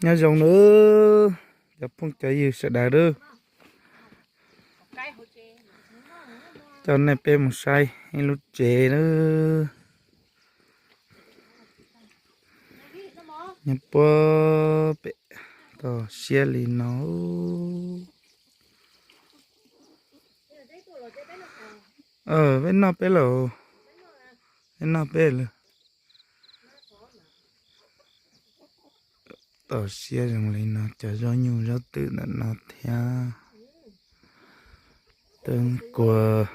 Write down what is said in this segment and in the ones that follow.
Nyob zoo nawb cov phooj cov ywg sawv daws nawb. Coj nej peb mus saib ib lub tsev nawb. Nyob puag pem toj siab li no. Peb noj peb lawm. Peb noj peb lawm. Toj siab zoo li no, cov zaub nyuj zaub twm ntawm no thiab. Teb kuas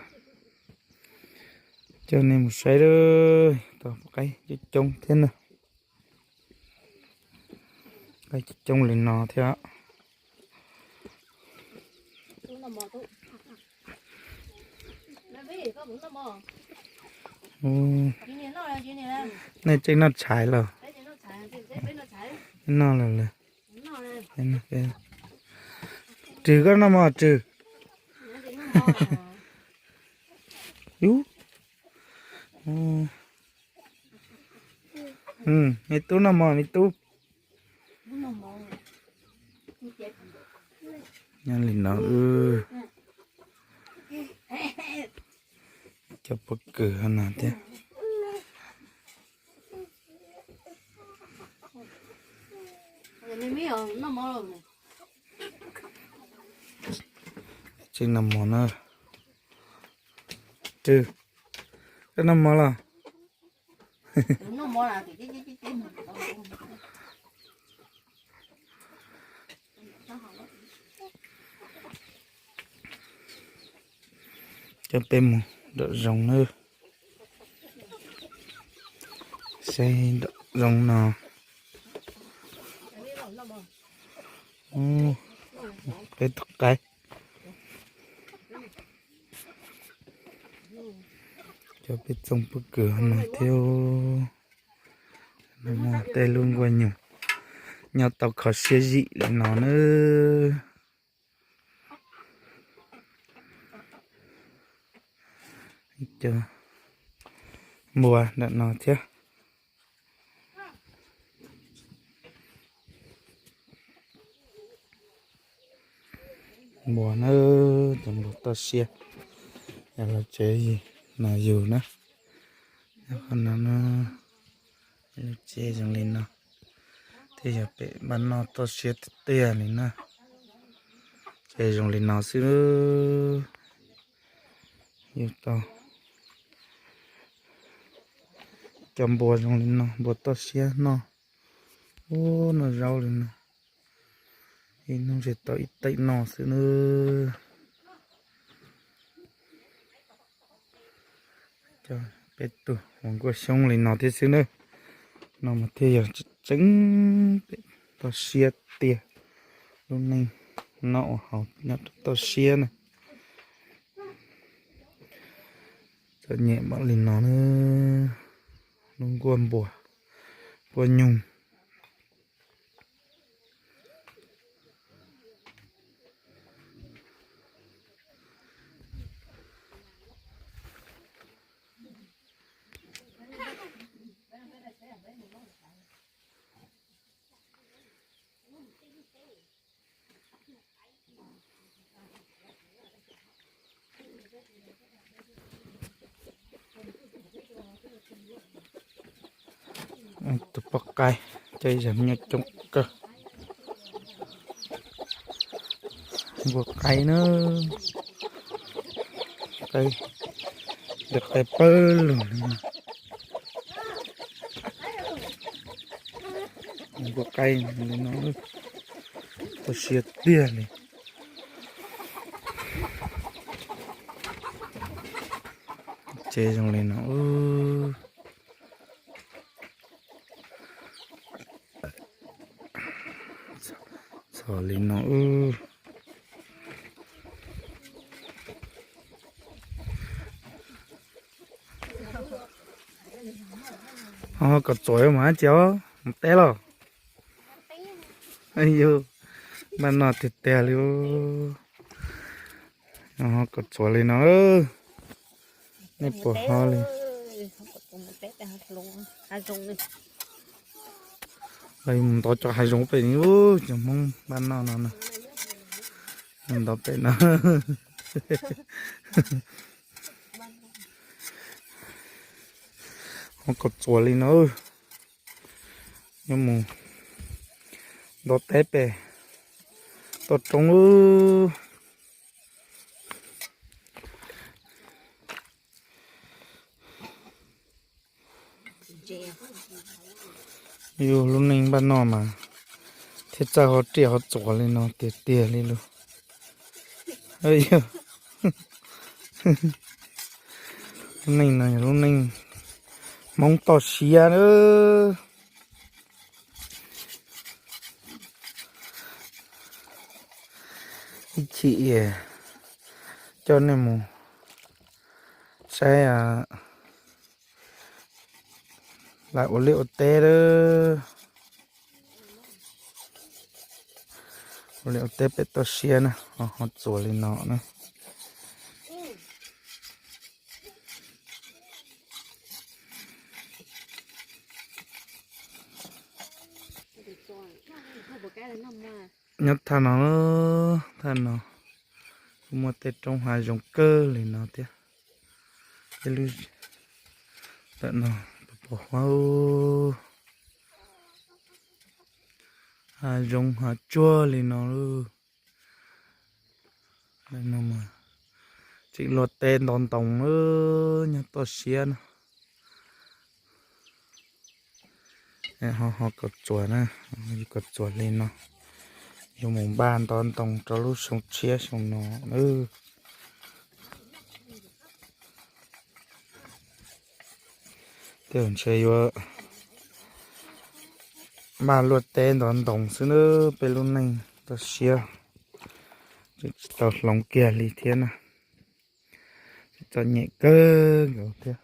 coj nej mus saib lawm, tau qaib coob coob thiab na. Qaib coob coob li no thiab. Nej tseem noj tshais los? Noj lawm. Rwg, koj noj mov Rwg? Yub. Me tub noj mov me tub. Nyob li no, cov pob kws no thiab. Tseem noj mov na. Rwg, koj noj mov los? Coj peb mus nram zoov nawb. Saib nram zoov no. Peb tus qaib. Cov peb txooj pob kws no thiab. Tej lub nkuaj nyuj nyob tau kho siab zim li no nawb. Cov npua ntawm no thiab. Npua na, cov npua toj siab, yog lub tsev no yug na. Qhov no, lub tsev zoo li no, thiaj yog pem npaj noj toj siab tiag tiag li na. Tsev zoo li no xwb, yug tau cov npua zoo li no, npua toj siab noj, ub, noj zaub li no, ib hnub ntshe tau ib teem noj xwb nawb. Cov peb tug ua nkuaj xyoob li no thiab xwb nawb. No mas thiaj yog tseeb pem toj siab tiag, lub neej noj ua haus nyob rau toj siab na. Txom nyem npaum li no nawb, lub nkuaj npua, nkuaj nyuj. Tus poj qaib cov ib zag me nyuam coob kawg. Npua qaib na, qaib, npua qaib pawg lug li no. Npua qaib li no, toj siab tiag li. Tsev zoo li no. Txhom li no. Ho kom txuas yuav mus dab tsi os, mus teb los? Yus npaj noj tiag tiag li. Ho kom txuas li no, nej puas ho li? Mus ntov cov hav zoov pem, cov Hmoob npaj noj no na. Mus ntov pem no. Ho kaum txuas li no. Yuav mus ntov teb pem toj roob. Yus lub neej npaj noj mas thiaj txawj ho riam ho txuas li no tiag tiag li lus. Yog lub neej no yog lub neej Hmoob toj siab na. Ib chim coj nej mus saib lawv ua liaj ua teb lawm. Ua liaj ua teb pem toj siab na, ho txuas li no na. Nyob thaj no, thaj no kuj muaj tej roob hav zoov kawg li no thiab. Tej lub ntawm no pos huab, hav zoov hav tsuag li no lauj. Tseem luaj teb ntov ntoo nyob toj siab no. Ho ho kaum txuas na, kaum txuas li no. Yuav mus npaj ntov ntoo rau lub xyoo tshiab xyoo no na. Tej zaum ntshe yuav npaj luaj teb ntov ntoo xwb na, peb lub neej toj siab tseem tsis tau hloov kiag li thiab na. Txom nyem kawg nkaus thiab.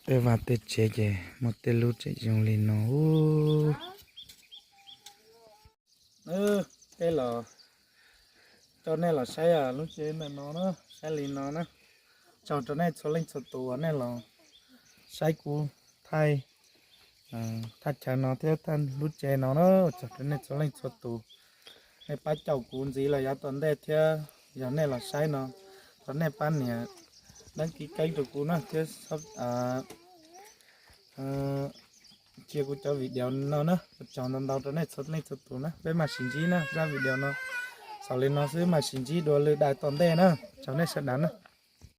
Tej vaj tej tsev ces muaj tej lub tseem zoo li no. Peb los coj nej los saib lub tsev ntawm no na, saib li no na. Tsaug rau nej txhua leej txhua tus uas nej los saib kuv thaij thaj chaw no thiab lub tsev no na. Tsaug rau nej txhua leej txhua tus, nej pab caum kuv ntxiv los yav tom ntej thiab. Yog nej los saib no, thov nej pab nias đăng ký kênh rau kuv na thiab cia kuv cov video no na. Ua tsaug ntau ntau rau nej txhua leej txhua tus na, peb mam sib ntsib na, zaj video no xaus li no xwb, mam sib ntsib dua lwm daim tom ntej na. Tsaug nej sawv daws na.